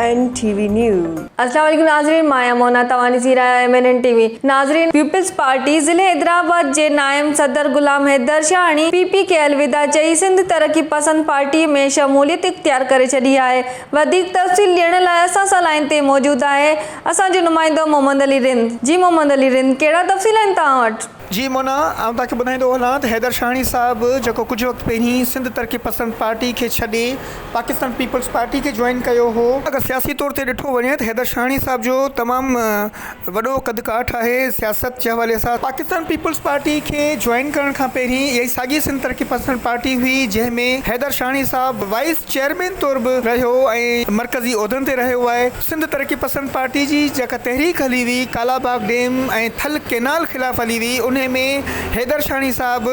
N T V news. السلام عليڪم ناظرين مان آهيان مونا توهان ڏسي رهيا آهيو M N N T V ناظرين پيپلز پارٽي ضلعي حيدرآباد جي نائب صدر غلام حيدر شاهاڻي پي پي کي الوداع چئي سنڌ ترقي پسند پارٽي ۾ شموليت اختيار ڪري ڇڏي آهي وڌيڪ تفصيل ڏيڻ لاء اسان سان لائين تي موجود آهي اسان جو نمائندو محمد علي رند جي محمد علي رند ڪهڙا تفصيل آهن توهان وٽ. جي مونا، آئون توهان کي ٻڌائيندو هلان ته حيدر شاهاڻي صاحب جيڪو ڪجهه وقت پهرين سنڌ ترقي پسند پارٽي کي ڇڏي پاڪستان پيپلز پارٽي کي جوائن ڪيو هو. اگر سياسي طور تي ڏٺو وڃي ته حيدر شاهاڻي صاحب جو تمام وڏو قد ڪاٺ آهي سياست جي حوالي سان. پاڪستان پيپلز پارٽي کي جوائن ڪرڻ کان پهرين اها ئي ساڳي سنڌ ترقي پسند پارٽي هئي جنهن ۾ حيدر شاهاڻي صاحب وائيس چيئرمين طور به رهيو ۽ مرڪزي عهدن تي رهيو آهي. سنڌ ترقي پسند پارٽي جي جيڪا تحريڪ هلي هئي ڪالا باغ ڊيم ۽ ٿل ڪينال خلاف هلي هئي انهي ۾ حيدر شاهڻي صاحب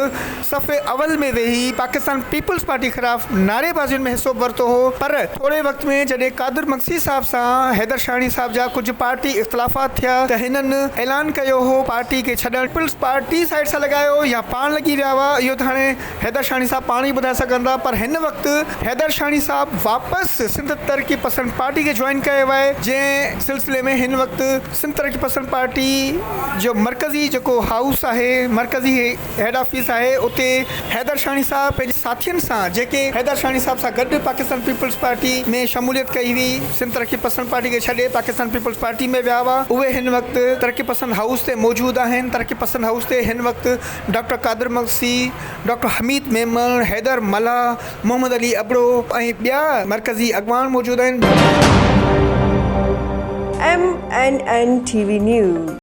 صف اول ۾ ويهي پاڪستان پيپلز پارٽي خلاف نعري بازين ۾ حصو به ورتو هو پر ٿوري وقت ۾ جڏهن قادر مگسي صاحب سان حيدر شاهڻي صاحب جا ڪجهه پارٽي اختلافات ٿيا ته هنن اعلان ڪيو هو پارٽي کي ڇڏڻ پيپلز پارٽي سائيڊ سان لڳايو يا پاڻ لڳي ويا هئا اهو ته هاڻي حيدر شاهڻي صاحب پاڻ ئي ٻڌائي سگهن ٿا پر هن وقت حيدر شاهڻي صاحب واپس سنڌ ترقي پسند پارٽي کي جوائن ڪيو آهي جنهن سلسلي ۾ هن وقت سنڌ ترقي پسند پارٽي جو مرڪزي جيڪو هائوس آهي مرڪزي هيڊ آفيس آهي اتي حيدر شاهڻي صاحب پنهنجي ساٿين سان جيڪي حيدر شاهڻي صاحب سان گڏ پاڪستان پيپلز پارٽي ۾ شموليت ڪئي هئي سنڌ ترقي پسند پارٽي کي ڇڏي پاڪستان پيپلز پارٽي ۾ ويا هئا اهي هن وقت ترقي پسند هائوس تي موجود آهن ترقي پسند هائوس تي هن وقت ڊاڪٽر قادر مگسي، ڊاڪٽر حميد ميمڻ، حيدر ملاح، محمد علي ابڙو ۽ ٻيا مرڪزي اڳواڻ موجود آهن. M N N T V news.